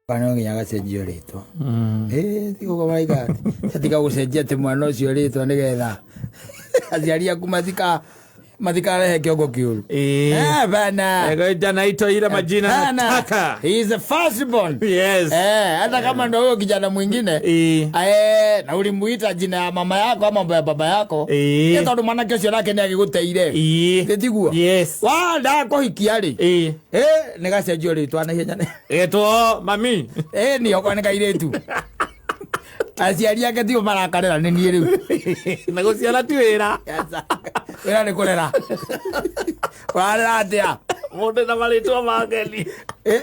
Kana no nginya agacenjio rĩtwa. Ĩĩ ti ũguo maraiga atĩ tiga gũcenjia atĩ mwana ũcio rĩtwa nĩgetha aciari aku matikarehe kĩongo kĩũru. Ĩĩ. Eh, bana. Ego naitwa ile majina Bana. nataka. He is the firstborn. Yes. Eh, hata kama ndo huyo kijana mwingine. Ĩĩ. Eh, na ulimuita jina ya mama yako ama ya baba yako. Ĩĩ. Nĩ tondũ mwanake ũcio nake nĩ agĩgũteire. Ĩĩ. Ĩ tiguo? Yes. Wanda kũhikia rĩ. Ĩĩ. Eh, nĩ gacenjio rĩtwa na ihenya. Ĩtwo mami. Ĩ ni okorwo nĩ kairĩtu. Aciari ake tio marakarĩra nĩ niĩ rĩu. Na gũciara ti wĩra. Wĩra nĩ kũrera. Ũrarera atĩa? Mũndũ na marĩtwa mageni. Eh,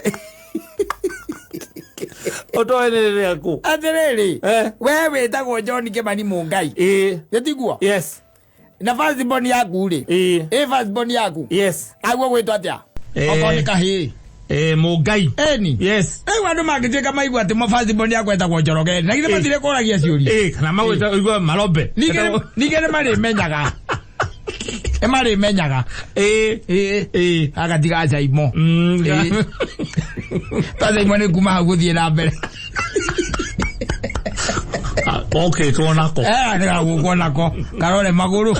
Ũtoĩ nĩ rĩaku. Atĩrĩrĩ, Eh. we wĩtagwo John Kĩmani Mũngai. Ĩĩ. Nĩ tiguo? Yes. Na firstborn yaku rĩ? Ĩĩ. Ĩ firstborn yaku? Yes. Aguo gwĩtwo atĩa? Eh. Okorwo nĩ kahĩĩ. Ĩĩ Mũngai. Ĩni. Yes. Rĩu andũ mangĩtuĩka maigua atĩ firstborn yaku etagwo Njoroge na githĩ matirĩ kũragia ciũria? Ĩĩ kana magwĩta ũigua Marombe. Ningĩ nĩ marĩmenyaga. Nĩ marĩmenyaga. Ĩĩ. Ĩĩ. Ĩĩ. Agatiga Caimo. Mm. Ĩĩ. Ta Caimo nĩ kuma hau gũthiĩ na mbere. Okĩtwo nako. Eh, nĩgagũkwo nako karore magũrũ.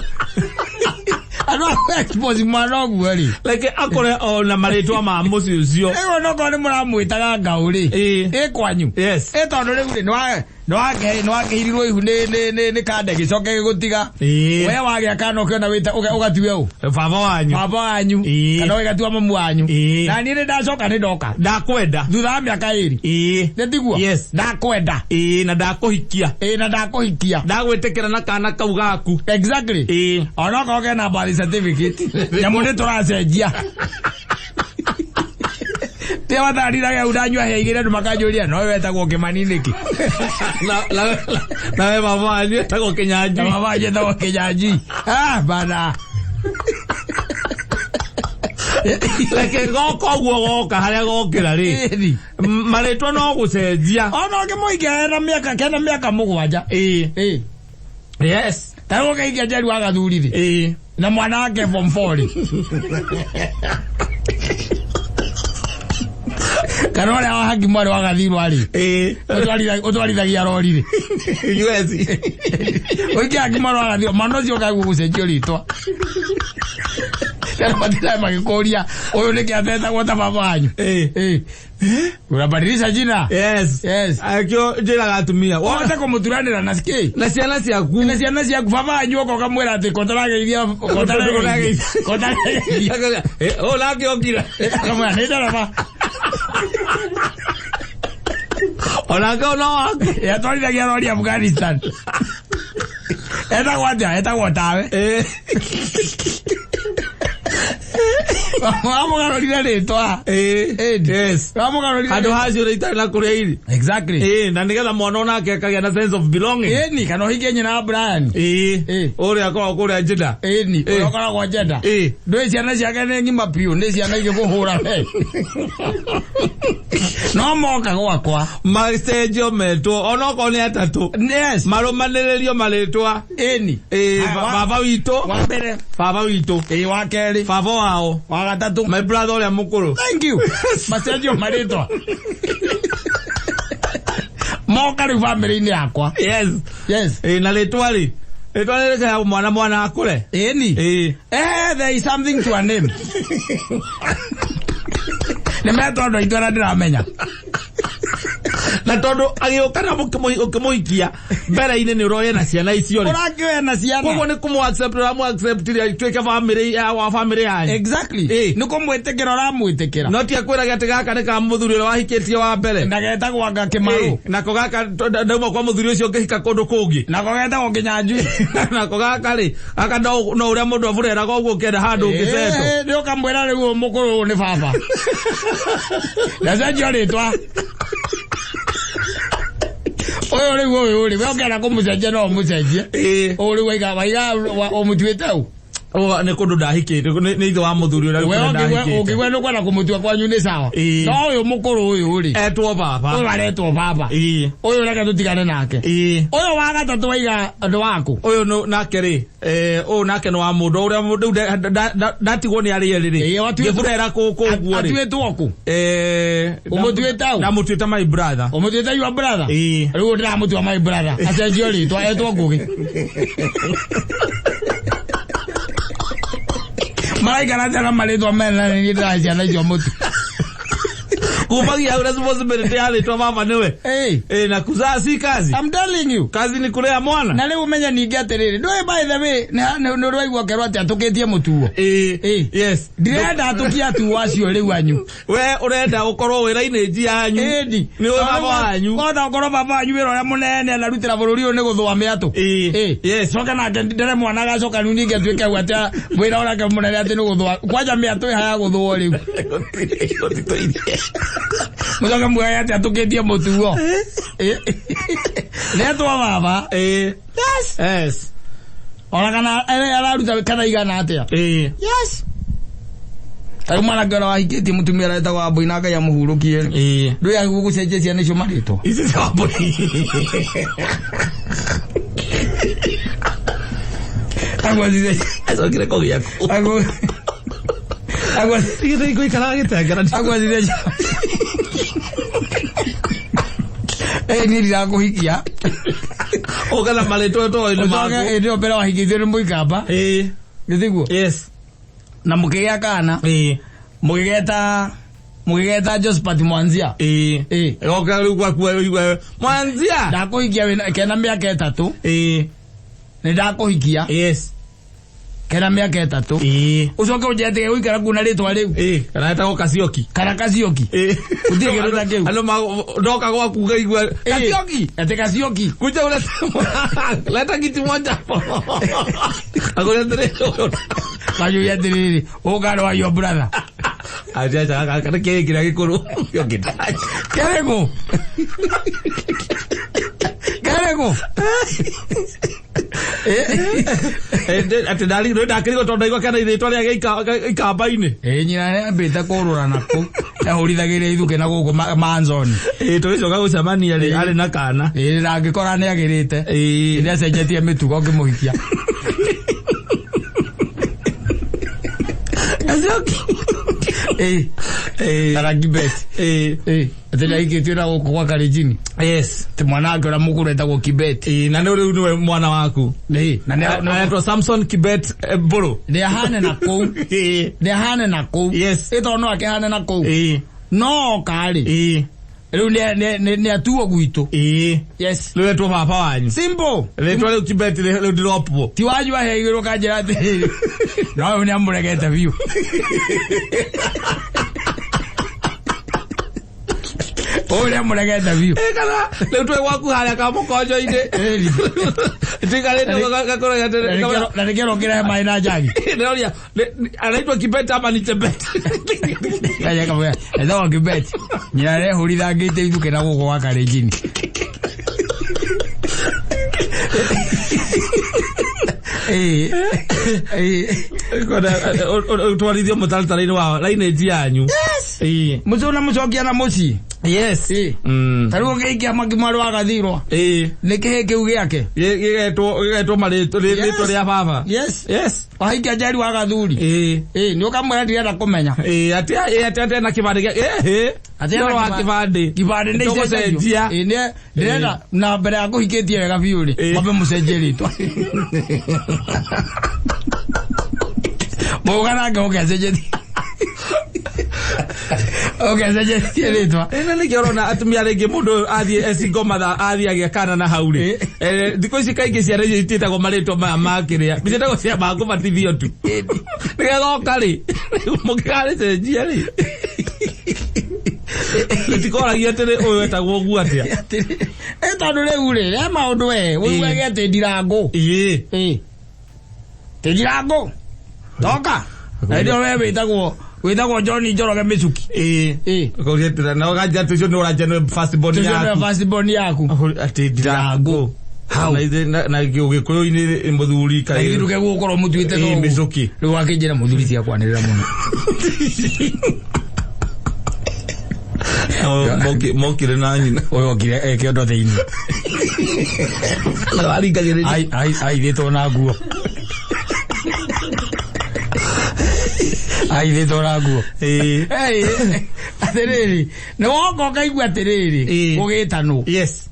Andũ a expose mwana ũguo rĩ. Reke akore ona marĩtwa ma mũciĩ ũcio. Rĩu onokorwo nĩ mũramwĩtaga ngaũ rĩ. Ĩĩ. Ĩ kwanyu. Yes. Ĩ tondũ rĩu rĩ nĩwakĩhirirwo ihu nĩ kande gĩcoke gĩgũtiga. Ĩĩ. We wagĩa kana ũkĩona wĩta ũgatua ũ? Baba wanyu. Baba wanyu. Ĩĩ. Kana ũgĩgatua mamu wanyu. Ĩĩ. Na niĩ nĩ ndacoka nĩ ndoka. Ndakwenda. Thutha wa mĩaka ĩrĩ. Ĩĩ. Nĩ tiguo? Yes. Ndakwenda. Ĩĩ na ndakũhikia. Ĩĩ na ndakũhikia. Ndagwĩtĩkĩra na kana kau gaku. Exactly. Ĩĩ. Onokorwo kena birth certificate. Nyamũ nĩ tũracenjia. Tia watariraga hau ndanyua hĩa igĩrĩ andũ makanjũria no wetagwo Kĩmani nĩkĩ? Na we baba wanyu etagwo Na Kĩnyanjui. baba wanyu etagwo Kĩnyanjui. Ah, bana. Reke goka ũguo goka harĩa gokĩra rĩ. Ĩni. Marĩtwa no gũcenjia. Ona ũngĩmũhikia ena mĩaka kena mĩaka mũgwanja. Ĩĩ. Ĩĩ. Yes. Ta rĩu ũkĩhikia Njeri wa Gathuri rĩ. Ĩĩ. Na mwana wake form 4 rĩ. Kana ũrĩa wa haki mwarĩ wa Gathirwa rĩ. Ĩĩ. Ũtwarithagia rori rĩ. US. Ũikia haki mwarĩ wa Gathirwa mwana ũcio ũkaigua gũcenjio rĩtwa. Tena matindaga magĩkũria ũyũ nĩkĩ atetagwo ta baba wanyu. Ĩĩ. Ĩĩ. Unabadilisha jina. Yes. Yes. Akĩo njĩraga atumia. Wona Ũhote kũmũturanĩra na ski. na ciana ciaku. Na ciana ciaku baba wanyu oka ũkamwĩra atĩ kotarageithia kotarageithia kotarageithia. Eh, oh nake okira. Akamwĩra nĩ ndereba. Onake ona waku. Yatwarithagia rori Afghanistan. Etagwo atĩa? Etagwo tawe. Eh. Wamũgarũrire rĩtwa. Eh. Ĩni. Yes. Wamũgarũrire Handũ rĩtwa. hacio rĩ itarĩ na kũrĩa iri. Exactly. Ĩĩ, na nĩgetha mwana onake akagĩa na sense of belonging. Ĩni kana ũhikie nyina wa Brian. Ĩĩ. Ĩĩ. Ũrĩa akoragwo kũrĩa Jeddah. Ĩni Ĩĩ. ũrĩa ũkoragwo Jeddah. Ĩĩ. Ndũĩ ciana ciake nĩ ng'ima biũ nĩ ciana igĩkũhũra we. No moka gwakwa. Macenjio metwo onokorwo nĩ atatũ. Yes. Marũmanĩrĩrio marĩtwa. Ĩni. Ĩĩ, Haya, baba witũ. Wa mbere. Baba witũ. Ĩĩ wa kerĩ. Baba wao. Wa gatatũ. My brother ũrĩa mũkũrũ. Thank you. Macenjio marĩtwa. Moka rĩu bamĩrĩ-inĩ yakwa. Yes. Yes. Ĩĩ, na rĩtwa rĩ. Rĩtwa rĩrĩkaga mwana mwana akũre. Ĩni. Ĩĩ. Eh, there is something to a name. Nĩ metwo andũ aitũ arĩa ndĩramenya. Na tondũ agĩũka na ũkĩmũhikia mbere-inĩ nĩ ũroye na ciana icio rĩ. Ũrakĩoya na ciana. Koguo nĩ kũmũ accept ũramũ accept rĩ atuĩke family ya wa family yanyu. Exactly. Ĩĩ. Nĩ kũmwĩtĩkĩra ũramwĩtĩkĩra. No ti akwĩrage atĩ gaka nĩ ka mũthuri ũrĩa wahikĩtie wa mbere. Na getagwo anga Kĩmarũ. Ĩĩ, nako gaka ndauma kwa mũthuri ũcio ngĩhika kũndũ kũngĩ. Nako getagwo Kĩnyanjui. Nako gaka rĩ, gaka no ũrĩa mũndũ abureraga ũguo ũkĩenda handũ ũngĩcetwo. Ĩĩ, nĩ ũkamwĩra rĩu ũyũ mũkũrũ ũyũ nĩ baba. Ndacenjio rĩtwa. Ũyũ rĩu ũyũ rĩ, we ũngĩenda kũmũcenjia no ũmũcenjie. Ĩĩ. Ũyũ rĩu waiga waiga ũmũtuĩte ũ? Nĩ kũndũ ndahikĩte, nĩ ithe wa mũthuri ũrĩa We kũrĩa ndahikĩte. Ũngĩgwe nĩ kwenda kũmũtua kwanyu nĩ sawa. Ĩĩ. No ũyũ mũkũrũ ũyũ rĩ, etwo baba. Ũyũ aretwo baba. Ĩĩ. Ũyũ reke tũtigane nake. Ĩĩ. Ũyũ wa gatatũ waiga andũ waku. Ũyũ nake rĩ, ũyũ nake nĩ wa mũndũ ũrĩa mũndũ ndatigwo nĩ arĩa erĩ rĩ. Ĩĩ, Ngĩburera kũu guo rĩ. Atuĩtwo kũ? Ũmũtuĩte ũ? Ndamũtuĩte my brother. Ũmũtuĩte your brother? Ĩĩ. Rĩu ndĩramũtua my brother. Acenjio rĩtwa etwo Ngũgĩ. Maraikara atĩa na marĩtwa mena nĩ niĩ ndĩraciana icio mũtu. Kumagia hau responsibility ya rĩtwa baba nĩwe. Hey, Na kuzaa si kazi. I'm telling you. Kazi ni kulea mwana. Na rĩu ũmenye ningĩ atĩrĩrĩ, ndũĩ by the way, nĩ ũraigua kerwo atĩ atũkĩtie mũtuo. Ĩĩ. Ĩĩ. Yes. Ndirenda atũkie atuo acio rĩu anyu. We ũrenda ũkorwo wĩ lineage yanyu. Ĩni. Nĩ ũĩ baba wanyu. Kwanza ũkorwo baba wanyu wĩra ũrĩa mũnene anarutĩra bũrũri ũyũ nĩ gũthũa mĩatũ. Ĩĩ. Ĩĩ. Yes. Coka nake ndere mwana agacoka rĩu ningĩ atuĩke au atĩ wĩra ũrĩa mũnene atĩ nĩ gũthũa. Kwanja mĩatũ ĩha ya gũthũo rĩu. Mũcoke muoe atĩ atũkĩtie mũtuo. Ĩĩ. Retwo baba. Ĩĩ. Yes. Yes. Ona kana araruta kana igana atĩa. Ĩĩ. Yes. Ta rĩu mwanake ũrĩa wahikĩtie mũtumia ũrĩa wetagwo Wambũi na Ngai amũhurũkie rĩ. Ĩĩ. Ndũĩ agĩrĩirwo gũcenjia ciana icio marĩtwa. Ici cia Wambũi. Acokire kũgĩa kũ. Tigĩte gũikara agĩtengera. Agwacithia niĩ ndirakũhikia. Ũka na marĩtwa toĩ nĩ Ũcoke maku. hĩndĩ ĩyo mbere wahikĩtio nĩ mũikamba. Ĩĩ. Gĩthiguo. Yes. Na mũkĩgĩa kana. Ĩĩ. Mũgĩgeta Josephat Mwanzia. Ĩĩ. Ĩĩ. Goka rĩu gwaku ũigue Mwanzia. Ndakũhikia wĩna kena mĩaka 3. Ĩĩ. Nĩ ndakũhikia. Yes. Kena mĩaka 3. Ĩĩ. Ũcoke ũnjetĩke gũikara kuu na rĩtwa rĩu. Ĩĩ. Kana etagwo Kasioki. Kana Kasioki. Ĩĩ. Gũtirĩ kĩndũ ta kĩu. Andũ ndoka gwaku ngaigua Kasioki. Ati Kasioki. Kuja ulete leta kiti moja hapo. Akuletere. Kanyuria atĩrĩrĩ, ũkarĩ wa your brother. Acha acha kana kile kile gikuru. Yo kitaji. Kerego. Kerego. Ati ndari ndo ndakirigwo tondu ndaigua kana irĩtwa rĩa ikamba-inĩ. Ĩĩ nyina nĩambĩte kũrũra naku. Ehũrithagĩria ithukĩ na gũkũ manzoni. Ĩĩ tũgĩcoka gũcemania rĩ arĩ na kana. Ĩĩ na angĩkora nĩagĩrĩte. Ĩĩ. Nĩacenjetie mĩtugo ngĩmũhikia. Kasioki. Ĩĩ. Ĩĩ. Kana Kibet. Ĩĩ. Ĩĩ. Atĩ nĩahikĩtio na gũkũ gwa Kalenjin. Yes. Atĩ mwana wake ũrĩa mũkũrũ etagwo Kibet. Ĩĩ na nĩ rĩu nĩwe mwana waku. Ĩĩ. Na Aretwo Samson Kibet Mbũrũ. nĩahane na kũu. Ĩĩ. Nĩahane na kũu. Yes. Ĩ tondũ no akĩhane na kũu. Ĩĩ. No oka rĩ. Ĩĩ. Rĩu nĩatuo gwitũ. Ĩĩ. Yes. Rĩu etwo baba wanyu. Simple. Rĩtwa rĩu Kibet rĩu ndĩropwo. Ti wanyu aheirwo kanjĩra atĩrĩrĩ. No ũyũ nĩamũregete biũ. Ũyũ nĩamũregete biũ. Ĩĩ kana rĩu twĩ gwaku harĩa kamũkonjo-inĩ. Ĩĩ. Tuikarĩte gakũrũ Na nĩkĩo ũkĩrehe maĩ na njagi. Ndĩroria anaitwa Kibet ama ni Chebet? Kaja kamwĩra, etagwo Kibet. Nyina arehũrithangĩte ithukĩ na gũkũ gwa Kalenjin. Ĩĩ. Ĩĩ. Twarithio mũtaratara-inĩ wa lineage yanyu. Yes. Ĩĩ. Mũciĩ na mũcokia na mũciĩ. Yes. Ĩĩ. Ta rĩu ũngĩikia maki mwarĩ wa Gathirwa. Ĩĩ. Nĩ kĩhĩ kĩu gĩake. Gĩgetwo marĩtwa rĩtwa rĩa baba. Yes. Yes. Wahikia Njeri wa Gathuri. Ĩĩ. Ĩĩ, nĩ ũkamwĩra ndirenda kũmenya. Ĩĩ, atĩ ĩĩ atĩ atĩ na kĩbandĩ gĩa ĩĩ. Atĩ Ũhoro wa kĩbandĩ. Kĩbandĩ nĩ icenjagio. Tũgũcenjia. Ĩĩ, ndĩrenda na mbere ya kũhikĩtie wega biũ rĩ, Ĩĩ. mwambe mũcenjie rĩtwa. Mũgũka nake ũkecenjetie. Ũkecenjetie rĩtwa. Ĩĩ, na nĩkĩo ũrona atumia rĩngĩ mũndũ athiĩ ecingo matha athiĩ agĩa kana na hau rĩ. Thikũ ici kaingĩ ciana icio itiĩtagwo marĩtwa maya ma kĩrĩa. Ciĩtagwo cia ma kũbatithio tu. Nĩgetha oka rĩ, mũngĩkarĩcenjia rĩ. Gĩtikoragio atĩrĩ ũyũ etagwo ũguo atĩa. Ĩ tondũ rĩu rĩ, he maũndũ we, ũiguage atĩ ndirangũ. Ĩĩ. Ĩĩ. Atĩ ndirangũ. Toka. Na hĩndĩ ĩyo we wĩtagwo John Njoroge Mĩcuki. Ĩĩ. Ĩĩ. Ũkauria atĩrĩ, na ũkanjia atĩ ũcio nĩ ũranjia nĩ first born Tũcio nĩwe yaku. first born yaku. Atĩ ndirangũ. Hau. Na na gĩkũyũ-inĩ mũthuri Na ithuĩ ndũke gũkorwo mũtuĩte Ĩĩ, thoguo. mĩcuki. Rĩu akĩnjĩra mũthuri tiga kwanĩrĩra mũno. Mokire na nyina. Ũyũ okire e kĩondo thĩinĩ. Na waringagĩrĩria. Aithĩtwo na nguo. Aithĩtwo na nguo. Ĩĩ. Hey, atĩrĩrĩ, nĩ woka ũkaigua atĩrĩrĩ, Ĩĩ. gũgĩtanwo. Yes.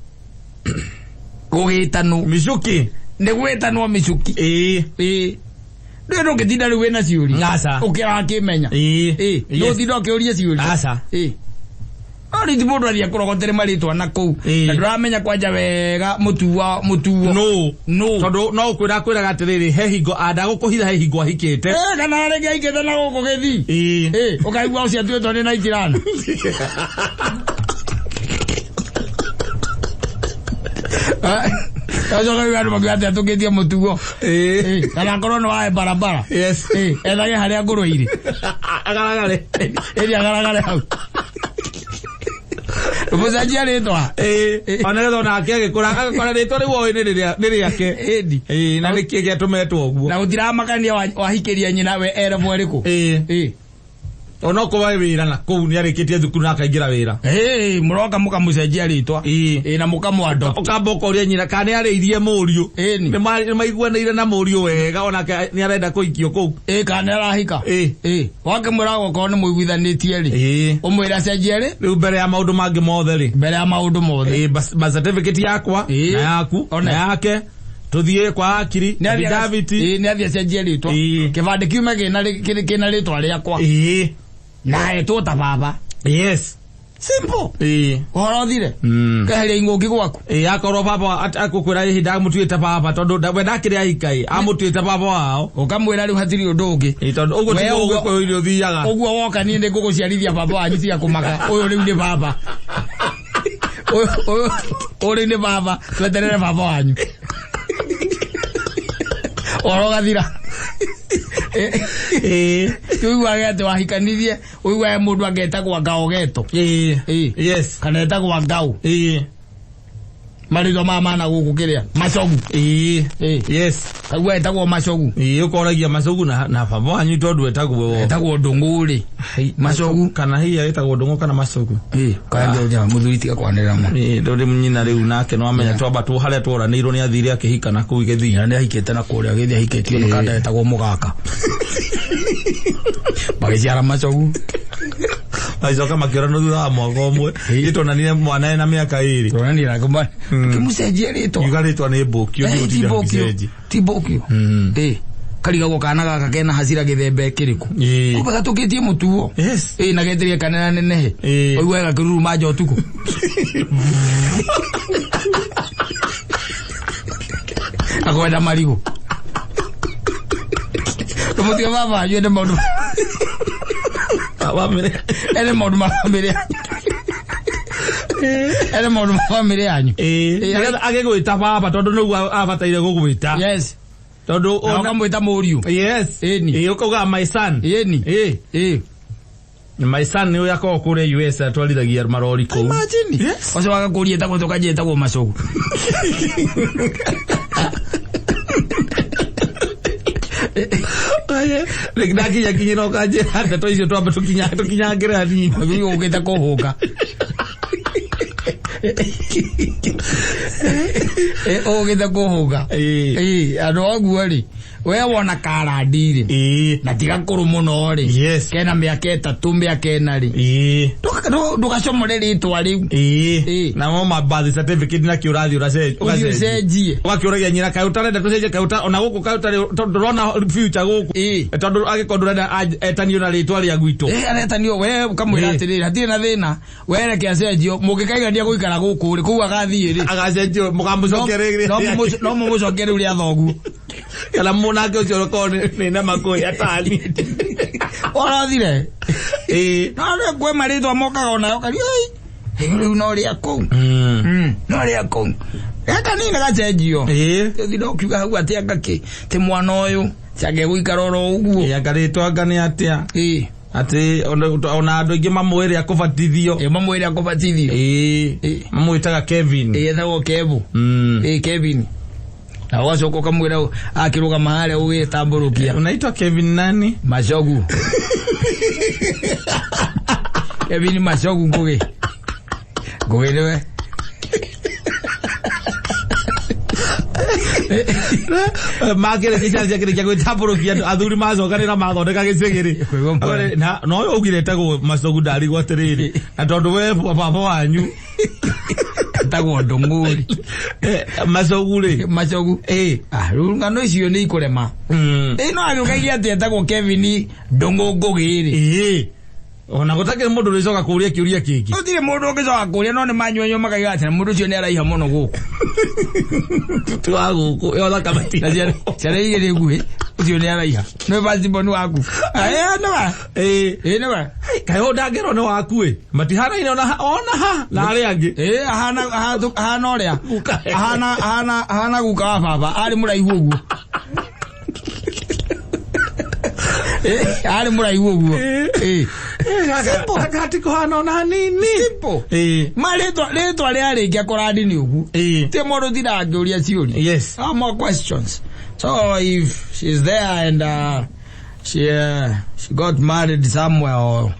Gũgĩtanwo. Mĩcuki. Nĩ gwĩtanwo mĩcuki. Ĩĩ. Ĩĩ. Ndũĩ ndũngĩtinda rĩu wĩna ciũria. Aca. Ũkĩrakĩmenya. Ĩĩ. Ĩĩ. Yes. Ndũtinda ũkĩũria ciũria. Aca. Ĩĩ. No rĩu mũndũ athiĩ akũrogotere marĩtwa na kũu. Ĩĩ. Na ndũramenya kwanja wega mũtuo mũtuo. No. No. Tondũ no ũkwĩra akwĩraga atĩrĩrĩ, he hingo andagũkũhitha he hingo ahikĩte. Eh, kana rĩngĩ aikĩte na gũkũ gĩthii. Ĩĩ. Ĩĩ, ũkaigua ũcio atuĩtwo nĩ Naikirana. Ũcoka rĩu andũ makiuga atĩ atũkĩtie mũtugo. Ĩĩ. Ĩĩ, kana akorwo nĩ wae barabara. Yes. Ĩĩ, ethage harĩa ngũrwe irĩ. Agaragare. Ĩrĩ agaragare hau. Mũcenjia rĩtwa. Ĩĩ. Ona nĩgetha onake agĩkũra agakora rĩtwa rĩu oĩ nĩ rĩake. Ĩndi. Ĩĩ, na nĩkĩ gĩatũmetwo ũguo. Na gũtiramakania wahikĩria nyina we ere mwerĩkũ. Ĩĩ. Ĩĩ. Onokorwo e wĩra na kũu nĩarĩkĩtie thukuru na akaingĩra wĩra. Ĩĩ, mũroka mũkamũcenjia rĩtwa. Ĩĩ. Ĩĩ, na mũkamũ-adopt. Ũkamba ũkoria nyina kana nĩarĩirie mũriũ. Ĩni. Nĩmaiguanĩire na mũriũ wega onake nĩarenda kũikio kũu. Ĩĩ, kana nĩarahika. Ĩĩ. Ĩĩ, wakĩmwĩra okorwo nĩmũiguithanĩtie rĩ. Ĩĩ. Ũmwĩre acenjie rĩ? Rĩu mbere ya maũndũ mangĩ mothe rĩ. Mbere ya maũndũ mothe. Ĩĩ, birth certificate yakwa Ĩĩ. na yaku One. na yake tuthiĩ kwa akiri affidavit. Ĩĩ, nĩathiĩ acenjie rĩtwa. Ĩĩ. Kĩbandĩ kiume kĩna rĩtwa rĩakwa. Ĩĩ. Na etwo ta baba. Yes. Simple. Ĩĩ. Ũhoro ũthire. Keheria ing'ũki gwaku. Ĩĩ, akorwo baba akũkwĩra ihinda amũtuĩte baba tondũ we ndakĩrĩ ahika ĩ, amũtuĩte baba wao. Ũkamwĩra rĩu hatirĩ ũndũ ũngĩ. Ĩĩ, tondũ ũguo We tiguo ũguo- ũgĩkũyũ-inĩ ũthiaga. Ũguo woka niĩ nĩngũgũciarithia baba wanyu tiga kũmaka. Ũyũ rĩu nĩ baba. Ũyũ rĩu nĩ baba. Tweterere baba wanyu. Ũhoro ũgathira. Ĩĩ. Ũiguage atĩ wahikanirie, ũiguage mũndũ angetagwo Ngao Geto. Ĩĩ. Ĩĩ. Yes. Kana etagwo Ngau. Ĩĩ. Marĩtwa maya mana gũkũ kĩrĩa. Macogu. Ĩĩ. Ĩĩ. Yes. Kaigua etagwo Macogu. Ĩĩ, ũkoragia Macogu na baba wanyu tondũ etagwo Etagwo Ndũng'ũ rĩ. Macogu. Kana hihi agĩtagwo Ndũng'ũ kana Macogu. Ĩĩ, kaendia mũthuri tiga kwanĩrĩra mũno. Ĩĩ, ndũrĩ nyina rĩu nake nĩwamenya twamba tu harĩa tworanĩirwo nĩ athire akĩhika na kũu gĩthii. Nyina nĩahikĩte na kũrĩa gĩthii ahikĩtio nĩ kanda etagwo Mũgaka. Magĩciara Macogu. Magĩcoka makĩoranwo thutha wa mwaka ũmwe. Ĩĩ. Gĩtonanire mwana ena mĩaka ĩrĩ. Tũronanire nake kĩmũcenjie rĩtwa. Kiuga rĩtwa nĩ mbũkio Eh, ti ndigũtinda mbũkio. ngĩcenjia. Ti mbũkio. Ĩĩ. Karigagwo kana gaka kena hasira gĩthemba kĩrĩkũ. Ĩĩ. Kumbe gatũkĩtie mũtuo. Yes. Ĩĩ, na geterie kanena nenehe. Ĩĩ. Ũiguaga gakĩruruma nja ũtukũ. Akwenda marigũ. Tũmũtige baba wanyu ende maũndũ Bamĩrĩ. ende maũndũ ma bamĩrĩ yanyu. Ende maũndũ ma bamĩrĩ yanyu. Ĩĩ. Nĩgetha agĩgwĩta baba tondũ nĩguo abataire gũgwĩta. Yes. Tondũ Na ũkamwĩta mũriũ. Yes. Ĩni. Ĩĩ, ũkauga my son. Ĩni. Ĩĩ. Ĩĩ. My son nĩ ũrĩa akoragwo kũrĩa US atwarithagia marori kũu. Imagine. Yes. Ũcio wagakũria etagwo tũkanjia etagwo Macogu. Ndakinya kinyĩra ũkanjĩra ndeto icio twambe tũkinyangĩre hanini. Ũguo ũkĩte kũhũka. Ũkĩte kũhũka. Ĩĩ. Ĩĩ, andũ aguo rĩ, we wona karandi rĩ, Ĩĩ. na ti gakũrũ mũno rĩ, Yes. kena mĩaka 3 mĩaka 4 rĩ, Ĩĩ. ndũgacomore rĩtwa rĩu. Ĩĩ. Ĩĩ. Na mo ma birth certificate nakĩo ũrathiĩ Ũthiĩ ũgacenjia. ũcenjie. Ũgakĩũragia nyina kaĩ ũtarenda tũcenjie kaĩ ona gũkũ kaĩ ũtarĩ tondũ ndũrona future gũkũ. Ĩĩ. Tondũ angĩkorwo ndũrenda etanio na rĩtwa rĩa gwitũ. Ĩĩ, aretanio we ũkamwĩra Ĩĩ. atĩrĩrĩ, hatirĩ na thĩna, we reke acenjio, mũngĩkaigania gũikara gũkũ rĩ, kũu agathiĩ rĩ. Agacenjio mũkamũcokia rĩngĩ. No mũmũcokie rĩu rĩa thoguo. Kana mũnake ũcio ũkorwo nĩ na makũi atani. Ũrathire. Ĩĩ. No rĩu kwĩ marĩtwa mokaga onayo kari, "Ĩi, rĩu no rĩa kũu." No rĩa kũu. Gaka nini gacenjio. Ĩĩ. Ũthinda ũkiuga hau atĩ anga kĩ, ti mwana ũyũ, ti angĩgũikara oro ũguo. Ĩĩ, anga rĩtwa anga nĩ atĩa? Ĩĩ. Atĩ ona andũ aingĩ mamwĩre akũbatithio. Ĩ mamwĩre akũbatithio. Ĩĩ. Ĩ. Mamwĩtaga Kevin. Ĩ etagwo Kebu. Ĩ Kevin. Na ũgacoka ũkamwĩra akĩrũgama harĩa ũgĩtambũrũkia. Unaitwa Kevin nani? Macogu. Kevin Macogu Ngugi. Ngugi nĩwe. Makĩrĩkia ciana ciakĩrĩkia gwĩtambũrũkia andũ athuri macokanĩra mathondeka gĩcĩgĩrĩ. Kwĩgwo mwana. Na no ũyũ augire etagwo Macogu ndarigwo atĩrĩrĩ na tondũ we baba wanyu Etagwo Ndũng'ũri. Macogu rĩ. Macogu. Ĩ. Ah, rĩu ng'ano icio nĩ ikũrema. Ĩ no agĩũkagia atĩ etagwo Kevin Ndũng'ũ Ngugi rĩ. Ĩĩ. Ona gũtakĩrĩ mũndũ ũrĩcoka kũũria kĩũria kĩngĩ. Gũtirĩ mũndũ ũngĩcoka kũũria no nĩ manyuanyua makaiga atĩ mũndũ ũcio nĩ araiha mũno gũkũ. Wa gũkũ ĩyo thakame ti. Na ciana igĩrĩ nguhĩ ũcio nĩ araiha. Nĩwe first born waku. Ĩ nĩwe. Ĩĩ. Ĩ nĩwe. Kaĩ ũyũ ndangĩrwo nĩ waku ĩ. Matihanaine ona ha na arĩa angĩ. Ĩ ahana ahana ũrĩa. Guka. Ahana ahana ahana guka wa baba arĩ mũraihu ũguo. Ĩ arĩ mũraihu ũguo. Ĩ. Gaka hatikũhana ona hanini. Simple. Ĩĩ. Ma rĩtwa rĩarĩkia kũrandi nĩ ũguo. Ĩĩ. Ti mũndũ tindaga akĩũria ciũria. Yes. No more questions. So if she's there and she got married somewhere or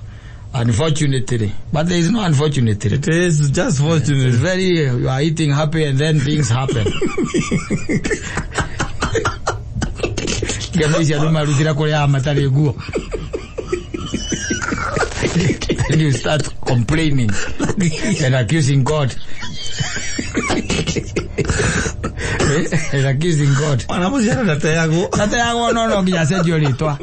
unfortunately, but there is no unfortunately. It is just fortunate. It's very, you are eating happy and then things happen. Ngeno ici andũ marutĩra kũrĩa matarĩ nguo. Then you start complaining and accusing God. And accusing God. Ona mũciara ndateagwo. Ndateagwo no nginya acenjio rĩtwa.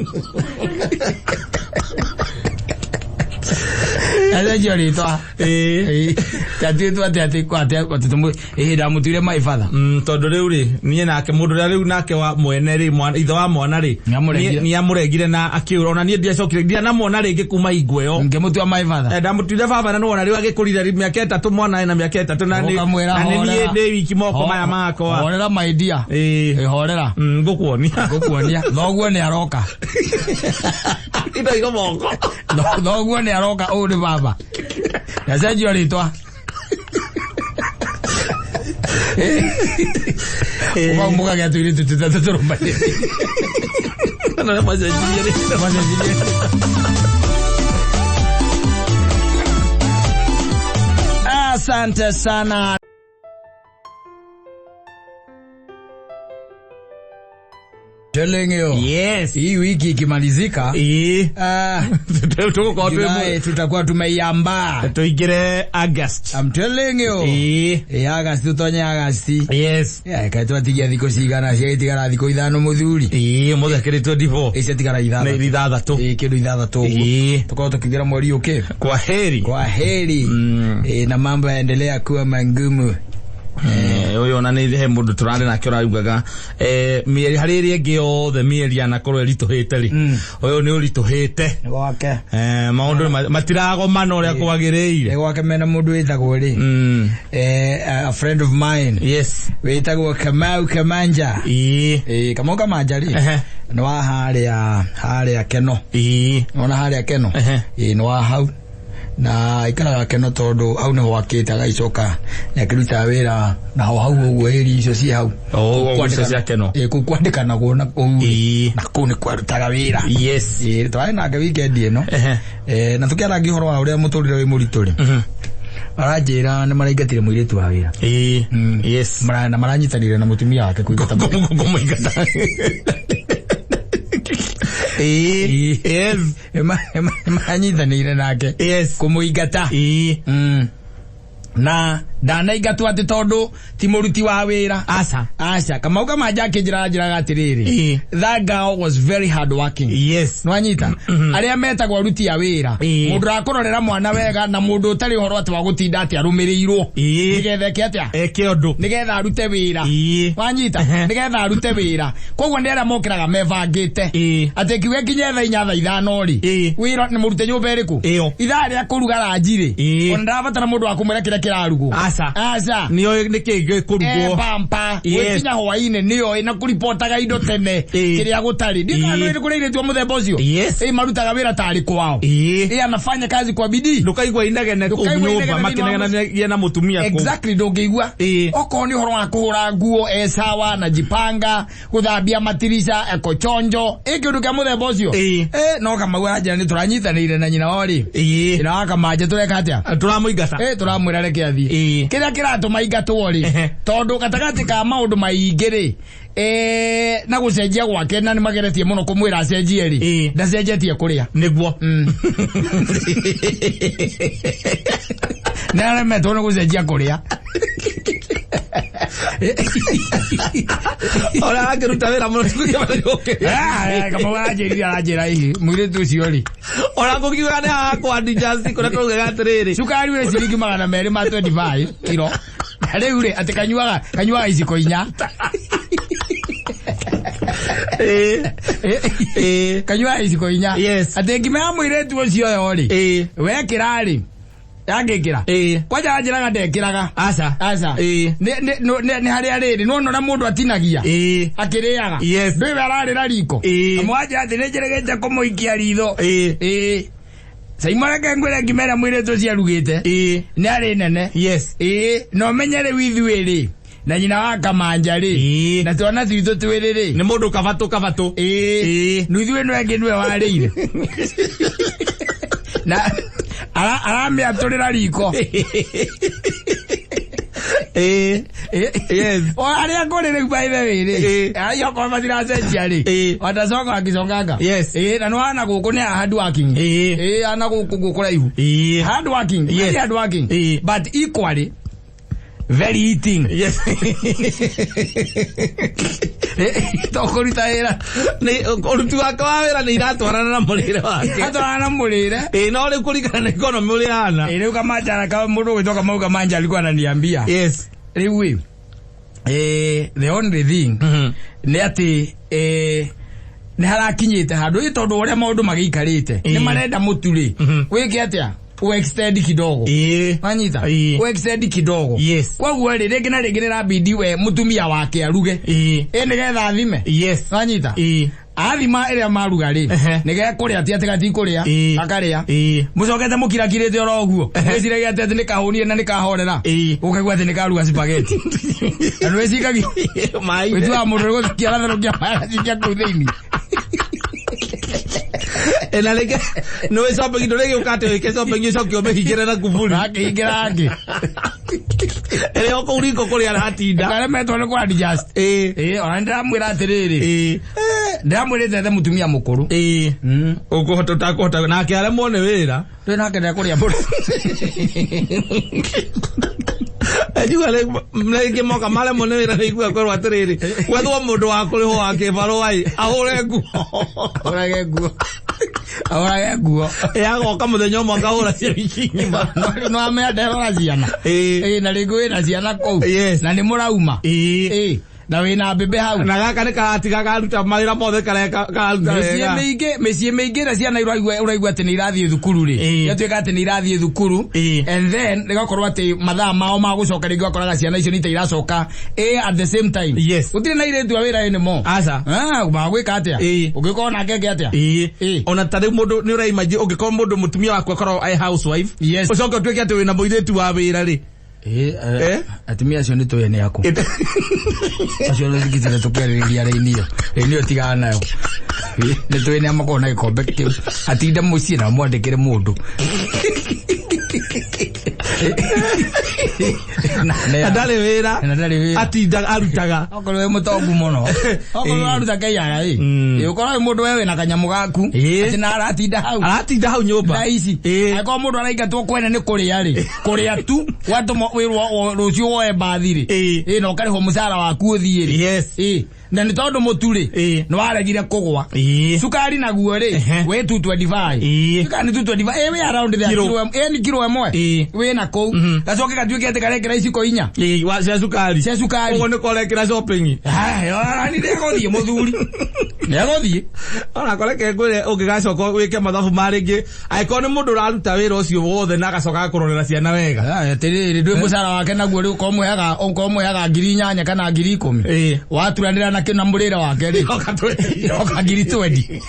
Acenjio rĩtwa. Ĩĩ. Tatuĩtwo atĩ atĩ atĩ atĩ tũmũ ĩhĩ ndamũtuire my father. Tondũ rĩu rĩ niĩ nake mũndũ ũrĩa rĩu nake wa mwene rĩ ithe wa mwana rĩ Nĩamũregire. nĩamũregire na akĩũra ona niĩ ndiacokire ndianamuona rĩngĩ kuma hingo ĩyo. Ngĩmũtua my father. Ndamũtuire baba na nĩwona rĩu agĩkũrire rĩ mĩaka 3 mwana ena mĩaka 3 na nĩ Ũkamwĩra na nĩ niĩ horera. ndĩ wiki moko maya makwa. Horera my dear. Ĩĩ. Ĩ horera. Ngũkuonia. Ngũkuonia. Thoguo nĩ aroka. Indo moko. Thoguo nĩ aroka ũyũ nĩ baba. Acenjio rĩtwa. Ũkau mũkagĩa tũirĩtu tũtatũ tũrũmanĩrĩire. Na macenjirie rĩtwa. Macenjirie. Asante sana. Telling you. Yes. Hii wiki ikimalizika, Ĩĩ. Tũgũkorwo twĩ Julai tutakuwa tumeiambaa. tũingĩre August. I'm telling you. Ĩĩ. Ĩ August tũtonye August. Yes. Yeah, kaĩ twatigia thikũ cigana ciagĩtigara thikũ 5 mũthuri. Ĩĩ, ũmũthĩ akĩrĩ 24. Ĩ ciatigara Nĩ 6. 6. Ĩ kĩndũ 6 ũguo. Ĩĩ. Tũkorwo tũkĩingĩra mweri ũkĩ. Kwa heri. Kwa heri. Ĩ, na mambo yaendelea kuwa mangumu. Ũyũ ona nĩ he mũndũ tũrarĩ nake ũraugaga mĩeri harĩ ĩrĩa ĩngĩ yothe mĩeri anakorwo ĩritũhĩte rĩ ũyũ nĩ ũritũhĩte. Nĩ gwake. Maũndũ matiragomana ũrĩa kwagĩrĩire. Nĩ gwake mena mũndũ wĩtagwo rĩ. A friend of mine. Yes. Wĩtagwo Kamau Kamanja. Ĩĩ. Ĩ, Kamau Kamanja rĩ. Ehe. Nĩ wa harĩa Keno. Ĩĩ. Nĩwona harĩa Keno? Ehe. Ĩ, nĩ wa hau. Na aikaraga Keno tondũ hau nĩho akĩte agagĩcoka nĩ akĩrutaga wĩra naho hau ũguo ĩri icio ciĩ hau. Oh, icio cia Keno. Ĩ, kũu kwandĩkanagwo na kũu. Ĩĩ. Na kũu nĩ kwarutaga wĩra. Yes. Ĩ, twarĩ nake weekend ĩno. Ehe. Na tũkĩarangia ũhoro wa ũrĩa mũtũrĩre wĩ mũritũ rĩ. Aranjĩra nĩ maraingatire mũirĩtu wa wĩra. Ĩĩ. Yes. Na maranyitanĩire na mũtumia wake kũingata. Kũmũingata. Ĩĩ. Yes. Maranyitanĩire nake. Yes. Kũmũingata. Ĩĩ. Na ndanaingatwo atĩ tondũ ti mũruti wa wĩra. Aca. Aca. Kamau Kamanja akĩnjĩra njĩraga atĩrĩrĩ. Ĩĩ. That girl was very hard working. Yes. Nĩwanyita? Arĩa metagwo aruti a wĩra. Ĩĩ. Mũndũ ũrakũrorera mwana wega na mũndũ ũtarĩ ũhoro atĩ wa gũtinda atĩ arũmĩrĩirwo. Ĩĩ. Nĩgetha eke atĩa? Eke ũndũ. Nĩgetha arute wĩra. Ĩĩ. Wanyita? Nĩgetha arute wĩra. Koguo nĩ arĩa mokĩraga mebangĩte. Ĩĩ. Atĩ kiuga kinye thaa 4 thaa 5 rĩ. Ĩĩ. Wĩra nĩ mũrute nyũmba ĩrĩkũ? Ĩyo. Ithaa rĩa kũruga ranji rĩ. Ĩĩ. Ona ndarabatara mũndũ wa kũmwĩra kĩrĩa kĩrarugwo. Aca. Aca. Nĩoĩ nĩkĩ gĩkũrugwo. Pampa. Yes. Gwikinya hwainĩ nĩoĩ na kũripotaga indo tene kĩrĩa gũtarĩ. Ĩĩ. Ndiĩ kũrĩ airĩtu a mũthemba ũcio. Yes. Marutaga wĩra tarĩ kwao. Anafanya kazi kwa bidii. Ndũkaigua inegene kũu Ndũkaigua nyũmba inegene thĩinĩ wa makĩnegenanagia na mũtumia kũu. Exactly, ndũngĩigua. Okorwo nĩ ũhoro wa kũhũra nguo e sawa na jipanga, gũthambia matirisha, eko chonjo, ĩ kĩndũ kĩa mũthemba ũcio. No Kamau aranjĩra nĩ tũranyitanĩire na nyina wao rĩ. Nyina wa Kamanja tũreka atĩa? Tũramũingata. Tũramwĩra reke athiĩ. Kĩrĩa kĩratũma ingatwo rĩ, tondũ gatagatĩ ka maũndũ maingĩ rĩ, na gũcenjia gwake na nĩ mageretie mũno kũmwĩra acenjie rĩ, ndacenjetie kũrĩa. Nĩguo. Nĩ aremetwo nĩ gũcenjia kũrĩa. Ona arakĩruta wĩra mũno Kamau aranjĩrire aranjĩra hihi mũirĩtu ũcio rĩ. Ona ngũkiuga nĩ hakwa ndijasi kũrĩa tũraugaga atĩrĩrĩ. Cukari wĩ ciringi 225 kiro. Na rĩu rĩ atĩ kanyuaga iciko 4. Kanyuaga iciko 4. Yes. Atĩ ngima ya mũirĩtu ũcio yo rĩ. Wekĩra rĩ. Yangĩkĩra. Kwanja anjĩraga ndekĩraga. Aca. Aca. Nĩ harĩa rĩrĩ nĩwona ũrĩa mũndũ atinagia. Akĩrĩaga. Yes. Ndũĩ we ararĩra riko. Kamwanja atĩ nĩ njĩrĩgĩte kũmũikia ritho. Caima reke ngwĩre ngima ĩrĩa mũirĩtu ũcio arugĩte. Nĩ arĩ nene. Yes. Na ũmenye rĩu ithuĩ rĩ. Na nyina wa Kamanja rĩ. Na twana twitũ twĩrĩ rĩ. Nĩ mũndũ kabatũ kabatũ. Nĩ ithuĩ nĩ angĩ nĩwe warĩire. Na aramĩatũrĩra riko. Yes. O arĩa ngũrĩ rĩu by the way rĩ. Ai okorwo matiracenjia rĩ. Watacoka akiconganga. Yes. Na nĩwana gũkũ nĩ hard working. Ana gũkũ kũraihu. Hard working. Yes. Very hard working. But equally very eating. Yes. To kũruta wĩra. Nĩ ũruti wake wa wĩra nĩ iratwarana na mũrĩre wake. Atwarana na mũrĩre. No rĩu kũringana na economy ũrĩa ĩhana. Rĩu Kamanja mũndũ ũgwĩtwo Kamau Kamanja alikuwa ananiambia. Yes. Rĩu ĩ, the only thing nĩ atĩ nĩ harakinyĩte handũ ĩ tondũ ũrĩa maũndũ magĩikarĩte nĩ marenda mũtu rĩ wĩke atĩa extend kidogo. Wanyita? Extend kidogo. Yes. Koguo rĩ rĩngĩ na rĩngĩ nĩrabidi we mũtumia wake aruge. Nĩgetha athime. Yes. Wanyita? Athima ĩrĩa maruga rĩ nĩgekũrĩa ti atĩ gatikũrĩa akarĩa mũcokete mũkirakirĩte oro ũguo wĩciragia atĩ nĩkahũnire na nĩkahorera ũkaigua atĩ nĩkaruga spaghetti na nĩwĩcikagia wĩtuaga mũndũ nĩgũthikia aratherũkia maĩ agacikia kũu thĩinĩ. Na rĩngĩ nĩũĩ shopping ndũrĩgĩũka atĩ wĩke shopping ũcoke ũmĩhingĩre na kuburi. Akĩhingĩra angĩ. Ĩrĩa o kũu riko kũrĩa aratinda. Ũkaremetwo nĩ kũ adjust. Ona nĩndĩramwĩra atĩrĩrĩ. Ndĩramwĩrĩte ethe mũtumia mũkũrũ. Ũkũhota ũtakũhota nake aremwo nĩ wĩra. Ndũĩ nake ndekũrĩa mũno. Njuga rĩngĩ moka maremwo nĩ wĩra nĩigua kwĩrwo atĩrĩrĩ gwethwo mũndũ wa kũrĩhwo wa kĩbarũa ĩ ahũre nguo. Ahũrage nguo. Ahũrage nguo. Agoka mũthenya ũmwe akahũra cia wiki ng'ima. No amenya nderora ciana. Na rĩngĩ wĩna ciana kũu. Yes. Na nĩ mũrauma. Na wĩna mbembe hau. Na gaka nĩ karatiga karuta mawĩra mothe kareka karuta wega. Mĩciĩ mĩingĩ ĩrĩa ciana ũraigua atĩ nĩ irathiĩ thukuru rĩ. Yatuĩka atĩ nĩ irathiĩ thukuru. And then rĩgakorwo atĩ mathaa mao ma gũcoka rĩngĩ ũgakoraga ciana icio nĩ ta iracoka at the same time. Yes. Gũtirĩ na airĩtu a wĩra anymore. Aca. Magwĩka atĩa? Ũngĩkorwo nake eke atĩa? Ona ta rĩu mũndũ nĩ ũraimagine ũngĩkorwo mũndũ mũtumia waku akorwo e housewife. Yes. Ũcoke ũtuĩke atĩ wĩna mũirĩtu wa wĩra rĩ. Atumia acio nĩ tũĩ nĩ aku. Acio nĩ thikitire tũkĩarĩrĩria raini ĩyo. Raini ĩyo tigana nayo. Nĩ tũĩ nĩ amakorwo na gĩkombe kĩu. Atinda mũciĩ na mwandĩkĩre mũndũ. Na ndarĩ wĩra. Na ndarĩ wĩra. Atinda arutaga. Okorwo wĩ mũtongu mũno. Okorwo ũraruta KRA. Ũkorwo wĩ mũndũ we wĩna kanyamũ gaku. Atĩ na aratinda hau. Aratinda hau nyũmba. Thaa ici. Angĩkorwo mũndũ araingatwo kwene nĩ kũrĩa rĩ. Kũrĩa tu watũma wĩrwo rũciũ woe mbathi rĩ. Na ũkarĩhwo mũcara waku ũthiĩ rĩ. Yes. Na nĩ tondũ mũtu rĩ nĩ waregire kũgwa. Cukari naguo rĩ wĩ 225. Cukari nĩ 225. Wĩ around there. Nĩ kiro ĩmwe. Wĩ na kũu. Gacoke gatuĩke atĩ karekĩra iciko 4. Cia cukari. Cia cukari. Ũguo nĩ korekĩra shopping. Nĩ ndegũthiĩ mũthuri. Nĩ egũthiĩ. Ona koreke ngwire ũngĩgacoka wĩke mathabu ma rĩngĩ angĩkorwo nĩ mũndũ ũraruta wĩra ũcio wothe na agacoka agakũrorera ciana wega. Atĩrĩrĩ, ndwĩ mũcara wake naguo rĩu ũkorwo mũheaga 8,000 kana 10,000. Waturanĩra na na mũrĩre wake rĩ. Oka 20. Oka 20,000.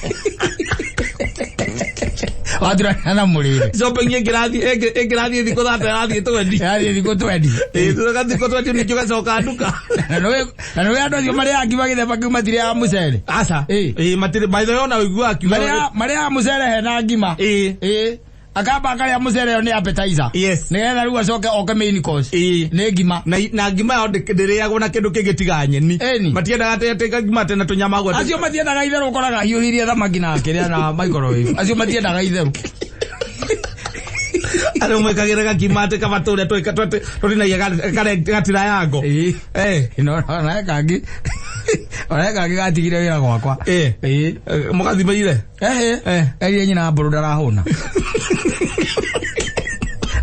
Waturanĩra na mũrĩre. Shopping ĩngĩrathiĩ thikũ thate ĩrathiĩ 20. Ĩrathiĩ thikũ 20. Ĩĩ, thikũ 20 ningĩ ũgacoka nduka. Na nĩũĩ andũ acio marĩaga ngima gĩthemba kĩu matirĩaga mũcere. Aca. Ĩĩ, matirĩ, by the way ona ũiguaga akiuga. Marĩaga mũcere hena ngima. Ĩĩ. Akamba akarĩa mũcere ĩyo nĩ appetizer. Yes. Nĩgetha rĩu acoke oke main course. Ĩĩ. Nĩ ngima. Na ngima yao ndĩrĩagwo na kĩndũ kĩngĩ tiga nyeni. Ĩni. Matiendaga atĩ ngima atĩ na tũnyama ũguo. Acio matiendaga itherũ, ũkoraga ahiũhirie thamaki na akĩrĩa na microwave. Acio matiendaga itherũ. Arĩa mwĩkagĩra gakima atĩ kaba tũrĩa tũtinagia gatirayango. Ĩĩ. No, ona kangĩ. Ona kangĩ gatigire wĩra gwakwa. Ĩĩ. Mũgathimeire? Erire nyina mbũrũ ndarahũna.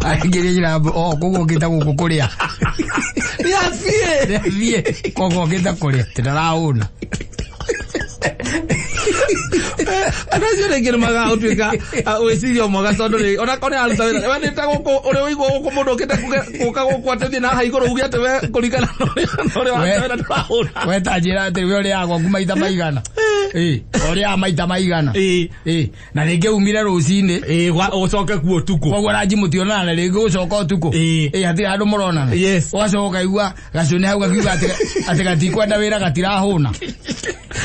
Aingĩrie nyina mbũrũ, o koguo ũkĩte gũkũ kũrĩa. Nĩathiĩ. Nĩathiĩ. Koguo ũkĩte kũrĩa, atĩ ndarahũna. Andũ acio rĩngĩ nĩ magaga gũtuĩka wĩcirio mwega tondũ rĩ ona korwo nĩ aruta wĩra we nĩ ta gũkũ ũrĩa ũigua gũkũ mũndũ ũkĩte gũka gũkũ atĩ thiĩ na haha igũrũ uge atĩ we kũringana na ũrĩa waruta wĩra ndũrahũna. We ta njĩra atĩ we ũrĩaga gwaku maita maigana. Ĩĩ, ũrĩaga maita maigana. Ĩĩ. Na rĩngĩ umire rũcinĩ. Ĩĩ, ũcoke kuo ũtukũ. Koguo ranji mũtionana na rĩngĩ ũcoka ũtukũ. Ĩĩ. Ĩĩ, hatirĩ handũ mũronana. Yes. Ũgacoka ũkaigua gacũnĩ hau gakiuga atĩ gatikwenda wĩra gatirahũna.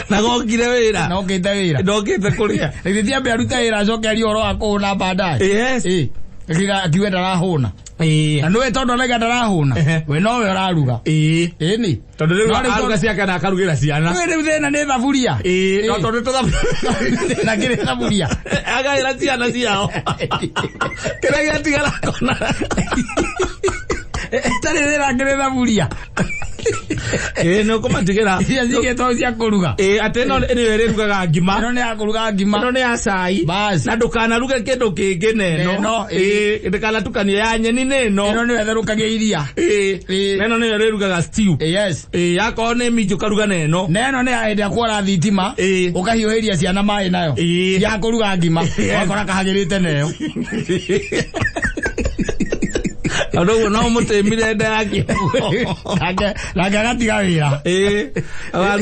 Na gokire wĩra. Na okĩte wĩra. Ndokĩte kũrĩa. Rĩngĩ ti ambe arute wĩra acoke arie ũhoro wa kũhũna baadaye. Yes. Ĩĩ. Akiuga ndarahũna. Ĩĩ. Na nĩwe tondũ arauga ndarahũna. We nowe ũraruga. Ĩĩ. Ĩni. Tondũ rĩu aruga ciake na akarugĩra ciana. Rĩu rĩu thĩna nĩ thaburia. Ĩĩ, no tondũ tũthaburia. Na kĩrĩ thaburia. Agaĩra ciana ciao. Kĩrĩa gĩatigara kona. Tarĩ thĩna kĩrĩ thaburia. Ĩĩ, nĩ ũkũmatigĩra. Iria cigĩtwo cia kũruga. Ĩĩ, atĩ ĩno nĩyo ĩrĩrugaga ngima. Ĩno nĩ ya kũruga ngima. Ĩno nĩ ya cai. Bas. Na ndũkanaruge kĩndũ kĩngĩ na ĩno. Ĩĩ, ndũkanatukanie ya nyeni nĩ ĩno. Ĩno nĩyo ĩtherũkagia iria. Ĩĩ. Na ĩno nĩyo ĩrĩrugaga stew. Yes. Ĩĩ, yakorwo nĩ minji ũkaruga na ĩno. Na ĩno nĩ ya hĩndĩ ĩrĩa kwara thitima. Ĩĩ. Ũkahiũhĩria ciana maĩ nayo. Ĩĩ. Ya kũruga ngima. Ũgakora kahagĩrĩte nayo. Andũ ũguo no mũtĩmire nda yake. Nake agatiga wĩra. Ĩĩ.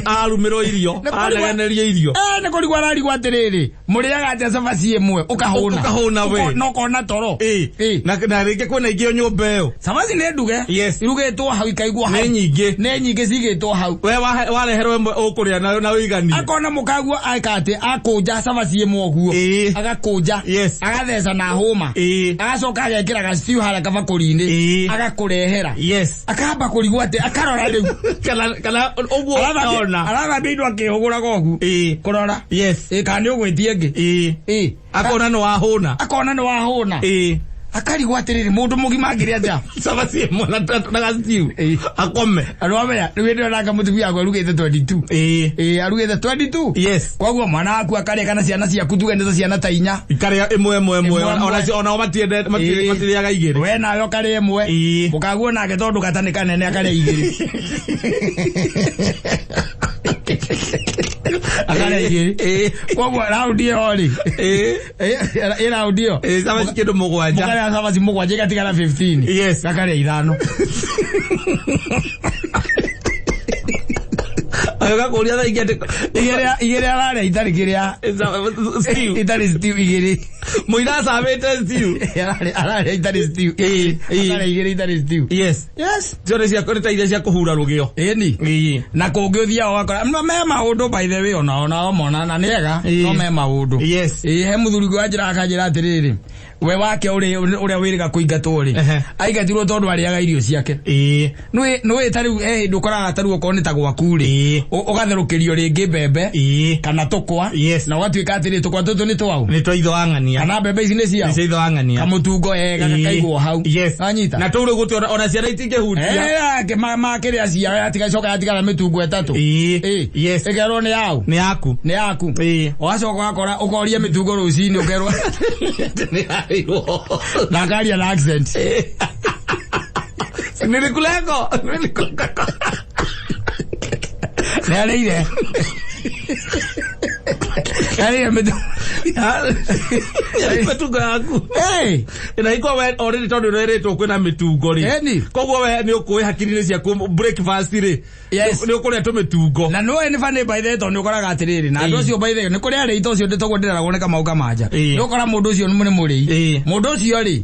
Arumĩrwo irio, anegenerio irio. Nĩ kũrigwo ararigwo atĩrĩrĩ, mũrĩaga atĩa cabaci ĩmwe ũkahũna. Ũkahũna we. Na ũkona toro. Ĩĩ. Na rĩngĩ kwĩna ingĩ o nyũmba ĩyo. Cabaci nĩ nduge. Yes. Irugĩtwo hau ikaigwo hau. Nĩ nyingĩ. Nĩ nyingĩ cigĩtwo hau. We wareherwo ĩmwe ũkũrĩa na ũiganie. Akona mũkaguo eka atĩ akũnja cabaci ĩmwe ũguo. Ĩĩ. Agakũnja. Yes. Agatheca na hũma. Ĩĩ. Agacoka agekĩra gaciu harĩa kabakũri-inĩ. Ĩĩ. Agakũrehera. Yes. Akamba kũrigwo atĩ akarora rĩu. Kana ũguo ona. Arathambia indo akĩhũgũraga ũguo. Ĩĩ. Kũrora. Yes. Ĩĩ, kana nĩ ũgwĩtia ĩngĩ. Ĩĩ. Ĩĩ. Akona nĩ wahũna. Akona nĩ wahũna. Ĩĩ. Akarigwo atĩrĩrĩ, mũndũ mũgima angĩrĩa atĩa? Cabaci ĩmwe na gaciu. Ĩĩ. Akome. Andũ amenya, rĩu hĩndĩ ĩyo nake mũtumia wakwa arugĩte 22. Ĩĩ. Ĩĩ, arugĩte 22. Yes. Koguo mwana waku akarĩa kana ciana ciaku tuge nĩ ta ciana ta inya. Ikarĩa ĩmwe ĩmwe ĩmwe. Ĩmwe Ona o matiendete, matirĩaga igĩrĩ. We nawe ũkarĩa ĩmwe. Ĩĩ. Mũkaguo nake tondũ gata nĩ kanene akarĩa igĩrĩ. Akarĩa igĩrĩ. Ĩĩ. Koguo raundi ĩyo rĩ. Ĩĩ. Ĩ raundi ĩyo. Ĩĩ, cabaci kĩndũ mũgwanja. Mũkarĩa cabaci mũgwanja igatigara 15. Yes. Gakarĩa ithano. Agakũria thaa ingĩ atĩ Igĩrĩ ararĩa itarĩ kĩrĩa. Stew. Itarĩ stew igĩrĩ. Mũira acamĩte stew. Ararĩa itarĩ stew. Ĩĩ. Akarĩa igĩrĩ itarĩ stew. Yes. Yes. Ciothe cia nĩ ta iria cia kũhura rũgĩo. Ĩni. Ĩĩ. Na kũngĩ ũthiaga ũgakora no me maũndũ by the way ona mona na nĩ ega Ĩĩ. no me maũndũ. Yes. Ĩĩ, he mũthuri ũngĩ wanjĩra akanjĩra atĩrĩrĩ, we wake ũrĩa wĩrĩga kũingatwo rĩ, aingatirwo tondũ arĩaga irio ciake. Ĩĩ. Nĩũĩ ta rĩu he hĩndĩ ũkoraga ta rĩu okorwo nĩ ta gwaku rĩ, Ĩĩ. ũgatherũkĩrio rĩngĩ mbembe Ĩĩ. kana tũkwa. Yes. Na ũgatuĩka atĩrĩ tũkwa tũtũ nĩ twaũ. Nĩ twa itho wa ng'ania. Kana mbembe ici nĩ ciao. Nĩ cia itho wa ng'ania. Kamũtungo gakaigwo hau. Yes. Wanyita? Na tũu rĩu gũtirĩ ona ciana itingĩhutia. Makĩrĩa ciao yatigacoka yatigara mĩtungo ĩtatũ. Ĩĩ. Ĩĩ. Yes. Ĩkerwo nĩ yaũ. Nĩ yaku. Nĩ yaku. Ĩĩ. Ũgacoka ũgakora ũkoria mĩtungo rũcinĩ ũkerwo. Nĩ yarĩirwo. Na akaria na accent. Nilikuleko. Nilikuleko. Nĩ arĩire. Arĩire mĩtungo. Mĩtungo yaku. Hey! Na iko we already tondũ nĩwĩrĩtwo kwĩna mĩtungo rĩ. Ĩni. Koguo we nĩ ũkũĩ hakiri-inĩ ciaku breakfast rĩ. Yes. Nĩ ũkũrĩa tũmĩtungo. Na nĩũĩ nĩ funny by the way tondũ nĩ ũkoraga atĩrĩrĩ na andũ Ĩĩ. acio by the way nĩ kũrĩ arĩi ta ũcio toguo ndĩraragwo nĩ Kamau Kamanja. Ĩĩ. Nĩ ũkora mũndũ ũcio nĩ mũrĩi. Ĩĩ. Mũndũ ũcio rĩ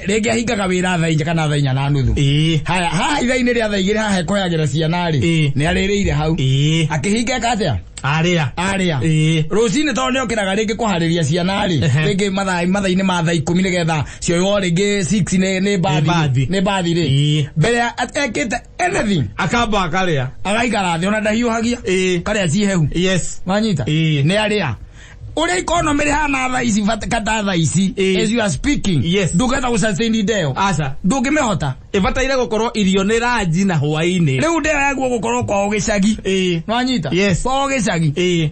rĩngĩ ahingaga wĩra thaa 4 kana thaa 4:30. Ĩĩ. Haya haha ithaa-inĩ rĩa thaa 2 haha ekũheagĩra ciana rĩ Ĩĩ. nĩ arĩrĩire hau. Ĩĩ. Akĩhinga eka atĩa? Arĩa. Arĩa. Ĩĩ. Rũcinĩ tondũ nĩ okĩraga rĩngĩ kũharĩria ciana rĩ Ehe. rĩngĩ mathaa-inĩ ma thaa 10 nĩgetha cioywo rĩngĩ 6 nĩ Nĩ bathi. nĩ bathi rĩ Ĩĩ. mbere ya ekĩte anything Akamba akarĩa. agaikara thĩ ona ndahiũhagia Ĩĩ. karĩa cihehu Yes. wanyita Ĩĩ. nĩ arĩa ũrĩa economy rĩhana thaa ici kata thaa ici Ĩĩ. as you are speaking Yes. ndũngĩhota gũsustain ndeo Aca. ndũngĩmĩhota Ĩbataire gũkorwo irio nĩ ranji na hwaĩ-inĩ. rĩu ndeo yaguo gũkorwo kwao gĩcagi Ĩĩ. nwanyita Yes. kwao gĩcagi Ĩĩ.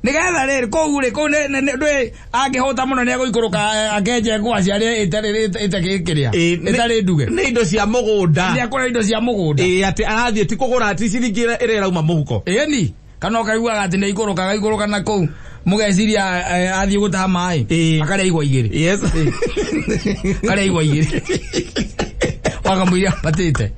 nĩgetha rĩrĩ kũu rĩ kũu ndũĩ angĩhũta mũno nĩegũikũrũka akenje ngwaci arĩa ĩtakĩrĩa Ĩĩ, ĩtarĩ nduge Nĩ indo cia mũgũnda. nĩakũrĩa indo cia mũgũnda Ĩĩ atĩ arathiĩ ti kũgũra ti ciringi ĩrĩa ĩrauma mũhuko. ĩni kana ũkaiguaga atĩ nĩaikũrũka agaikũrũka na kũu mũgeciria athiĩ gũtaha maĩ Ĩĩ. akarĩa igwa igĩrĩ Yes. akarĩa igwa igĩrĩ wakamũiria ambatĩte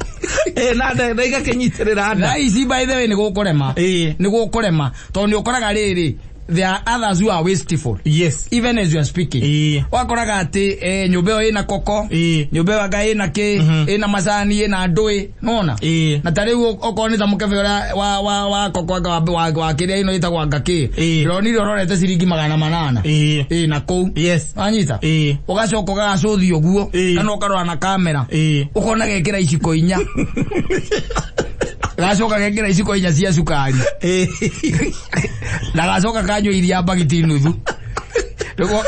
Ĩĩ na na igakĩnyitĩrĩra nda. thaa ici by the way nĩ gũkũrema Ĩĩ. nĩ gũkũrema tondũ nĩ ũkoraga rĩrĩ there are others who are wasteful Yes. even as you are speaking Ĩĩ. wakoraga atĩ nyũmba ĩyo ĩna koko Ĩĩ. nyũmba ĩyo anga ĩna kĩ ĩna macani ĩna ndũĩ nona Ĩĩ. na ta rĩu okorwo nĩ ta mũkebe ũrĩa wa koko anga wa kĩrĩa ĩno ĩtagwo anga kĩ Ĩĩ. ndĩronire ũrorete ciringi 800. Ĩĩ. Ĩĩ na kũu Yes. wanyita Ĩĩ. ũgacoka ũgagacũthi ũguo Ĩĩ. kana ũkarora na kamera Ĩĩ. ũkona gekĩra iciko 4 gacoka gekĩra iciko 4 cia cukari Ĩĩ. na gacoka kanyua iria mbagiti nuthu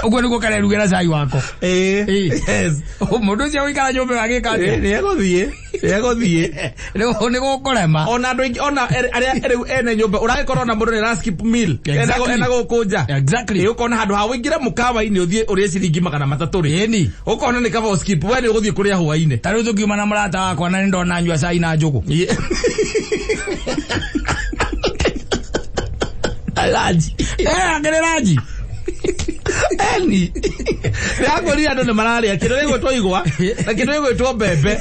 ũguo nĩguo karerugĩra cai wako Ĩĩ. Ĩĩ. Yes. Mũndũ ũcio gũikara nyũmba ĩyo agĩka Ĩĩ, atĩa nĩ egũthiĩ. Nĩ egũthiĩ. nĩ gũkũrema Ona andũ aingĩ ona arĩa rĩu ene nyũmba ũragĩkorwo ona mũndũ nĩ ara skip meal. Exactly. Ena gũkũ nja. Exactly. Ĩĩ ũkona handũ ha ũingĩre mũkawa-inĩ ũthiĩ ũrĩe ciringi 300 rĩ. Ĩni. Ũkona nĩ kaba skip we nĩ ũgũthiĩ kũrĩa hwaĩ-inĩ. Ta rĩu tũkiuma na mũrata wakwa na nĩ ndona nyua cai na njũgũ Ĩĩ. Ranji. Akĩrĩ ranji. Eni. Ndĩrakwĩrire andũ nĩ mararĩa kĩndũ gĩgwĩtwo igwa na kĩndũ gĩgwĩtwo mbembe.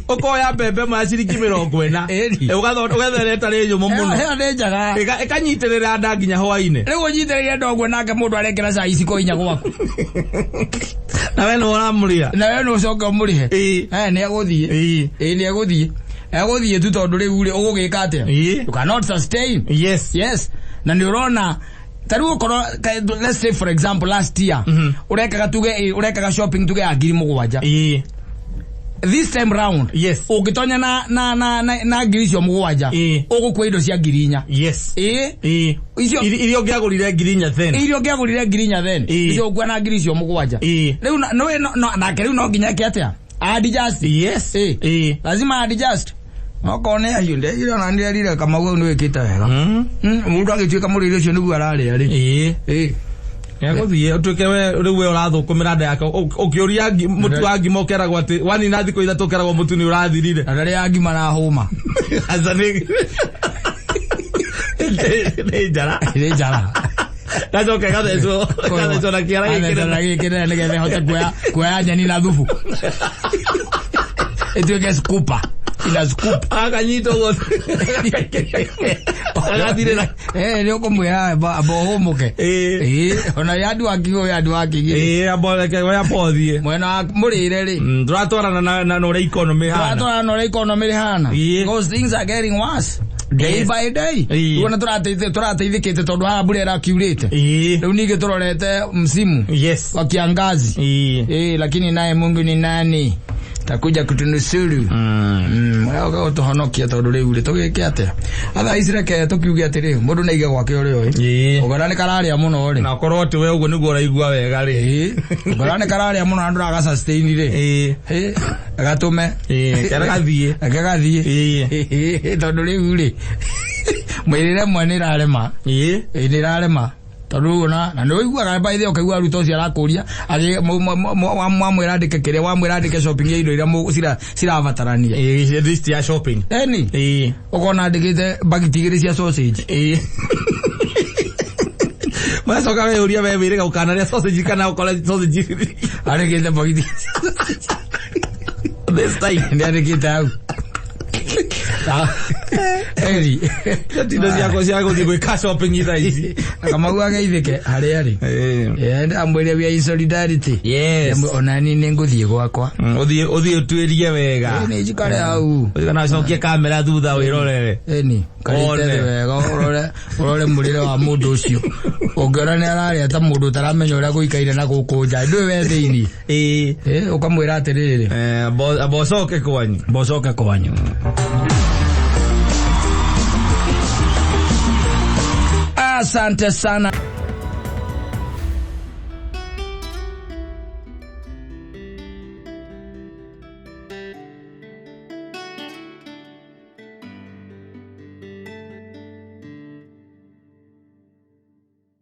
Ũkoya mbembe ma ciringi 40. Ĩni. Ũgethera ĩtarĩ nyũmũ mũno. Ĩyo nĩ njega. Ĩkanyitĩrĩra nda nginya hwaĩ-inĩ. Rĩu ũnyitĩrĩire nda ũguo nake mũndũ arekĩra cai iciko 4 gwaku. Na we nĩ ũramũrĩha. Na we nĩ ũcoke ũmũrĩhe. Ĩĩ. Nĩ egũthiĩ. Ĩĩ. Ĩĩ nĩ egũthiĩ. Egũthiĩ tu tondũ rĩu rĩ ũgũgĩka atĩa? Ĩĩ. You cannot sustain. Yes. Yes. Na nĩ ũrona ta rĩu okorwo let's say for example last year ũrekaga tuge ũrekaga shopping tuge ya 7,000. Ĩĩ. This time round Yes. ũngĩtonya na 7,000 Ĩĩ. ũgũkua indo cia 4,000. Yes. Ĩĩ. Ĩĩ. Icio Iria ũngĩagũrire 4,000 then. iria ũngĩagũrire 4,000 then Ĩĩ. icio ũkua na 7,000. Ĩĩ. Rĩu nake rĩu no nginya eke atĩa? Adjust. Yes. Ĩĩ. Ĩĩ. Lazima adjust. Okorwo nĩ ahiũ nderire ona nderire Kamau hau nĩ wĩkĩte wega. Mũndũ agĩtuĩka mũrĩre ũcio nĩguo ararĩa rĩ. Ĩĩ. Ĩĩ. Nĩegũthiĩ ũtuĩke we rĩu we ũrathũkũmĩra nda yake ũkĩũria mũtu wa ngima ũkeragwo atĩ wanina thikũ 3 ũkeragwo mũtu nĩ ũrathirire. Na ndarĩa ngima na hũma. Aca nĩ njara. Nĩ njara. Gacoka ĩgathecwo na kĩara Gathecwo na gĩkĩ. gĩkĩ nĩgetha ĩhote kuoya nyeni na thubu. Ĩtuĩke scooper. Ina scoop. Akanyita ũguo. Agathirĩra. Nĩ ũkũmwĩra amba ũhũmũke. Ĩĩ. Ĩĩ, ona ya andũ angĩ ya andũ angĩ. Ĩĩ, amba reke we amba ũthiĩ. Mwena wa mũrĩre rĩ. Tũratwarana na ũrĩa economy ĩhana. Tũratwarana na ũrĩa economy ĩhana. Ĩĩ. Because things are getting worse. Day Yes. by day. Ĩĩ. Rĩu ona tũrateithĩkĩte tondũ haha mbura ĩrakiurĩte. Ĩĩ. Rĩu ningĩ tũrorete msimu Yes. wa kiangazi. Ĩĩ. Ĩĩ, lakini naye Mungu ni nani? Takuja kutunusuru. Ũtũhonokia tondũ rĩu rĩ tũgĩke atĩa? Athaa ici reke tũkiuge atĩrĩ, mũndũ nĩ aige gwake ũrĩa ũĩ. Ĩĩ. Ũkora nĩ kararĩa mũno rĩ. Na ũkorwo atĩ we ũguo nĩguo ũraigua wega rĩ. Ĩĩ. Ũkora nĩ kararĩa mũno na ndũraga sustain rĩ. Ĩĩ. Ĩĩ. Gatũme. Ĩĩ, kera gathiĩ. Reke gathiĩ. Ĩĩ. Tondũ rĩu rĩ mwĩrĩre mwe nĩ ĩrarema. Ĩĩ. Ĩĩ nĩ ĩrarema. Tondũ rĩu ona na nĩ ũiguaga by the way ũkaigua arutwo ũcio arakũria wamwĩra andĩke kĩrĩa wamwĩra andĩke shopping ya indo iria cirabatarania. Ĩĩ, list ya shopping. Eni. Ĩĩ. Ũkona andĩkĩte mbagiti 2 cia sausage. Ĩĩ. Wacoka weyũria we wĩrĩga ũkanarĩa sausage kana ũkore sausage Arĩkĩte bogiti. This time. Nĩ arĩkĩte hau. Eri. Tindo ciakwa cia gũthiĩ gwĩka shopping thaa ici. Kamau ageithĩke harĩa arĩ. Amwĩre we are in solidarity. Yes. Ona niĩ nĩ ngũthiĩ gwakwa. Ũthiĩ ũthiĩ ũtuĩrie wega. Nĩ njikare hau. Ũthiĩ kana ũcokie kamera thutha wĩrorere. Ĩni, karĩte One. thĩ wega ũrore ũrore mũrĩre wa mũndũ ũcio. Ũngĩona nĩ ararĩa ta mũndũ ũtaramenya ũrĩa gũikaire na gũkũ nja. Ndũĩ we thĩinĩ. Ĩĩ. Ũkamwĩra atĩrĩrĩ. Amba ũcoke kwanyu. Mbocoke kwanyu. Asante sana.